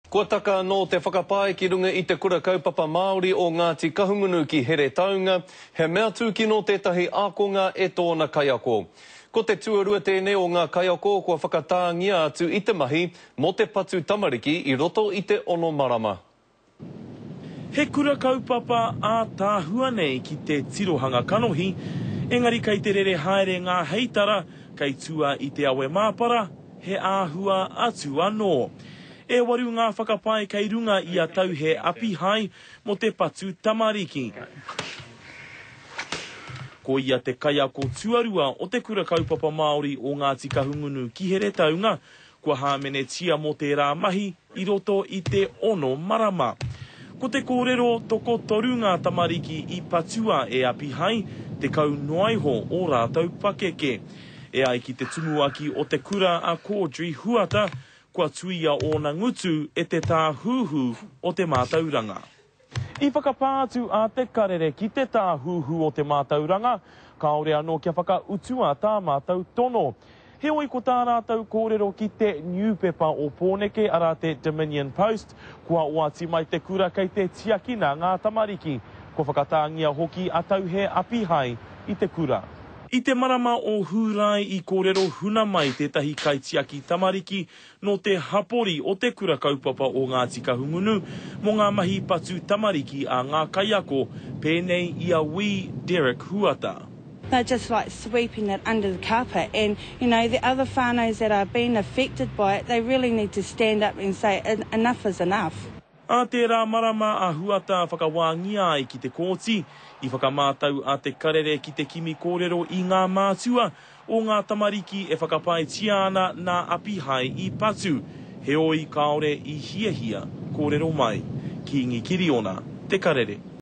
Kua taka anō te whakapae ki runga i Te Kura Kaupapa Māori o Ngāti Kahungunu ki Heretaunga, he mea tūkino tētahi ākonga e tōna kaiako. Ko te tuarua tēnei o ngā kaiako kua whakatāngia atu i te mahi mō te patu tamariki i roto i te ono marama. He kura kaupapa ātaahua nei ki te tirohanga kanohi, engari kei te rere haere ngā heitara kei tua i te awe māpara, he āhua atu anō. E waru ngā whakapae kei runga i a Tauhe Apihai mō te patu tamariki. Ko ia te kaiako tuarua o Te Kura Kaupapa Māori o Ngāti Kahungunu ki Heretaunga, kua hāmenetia mō tērā mahi i roto i te ono marama. Ko te kōrero, tokotoru ngā tamariki i patua e Apihai, 10 noa iho ō rātou pakeke. E ai ki te tumuaki o te kura a Cordry Huata, kua tuia ōna ngutu e te Tāhuhu o te Mātauranga. I whakapā atu a Te Karere ki te Tāhuhu o te Mātauranga, kāore anō kia whakautua tā mātou tono. Heoi ko tā rātou kōrero ki te niupepa o Pōneke arā te Dominion Post, kua oati mai te kura kei te tiakina ngā tamariki. Kua whakatāngia hoki a Tauhe Apihai i te kura. I te marama o Hūrae i kōrero huna mai tētahi kaitiaki tamariki nō te hapori o Te Kura Kaupapa o Ngāti Kahungunu mō ngā mahi patu tamariki a ngā kaiako, pēnei i a Wī Derek Huata. They're just like sweeping it under the carpet and you know the other whānaus that are being affected by it they really need to stand up and say enough is enough. Ā tērā marama a Huata whakawāngia ai ki te kōti, i whakamātau a Te Karere ki te kimi kōrero i ngā mātua o ngā tamariki e whakapaetia ana nā Apihai i patu, heoi kāore i hiahia kōrero mai. Kīngi Kiriona, Te Karere.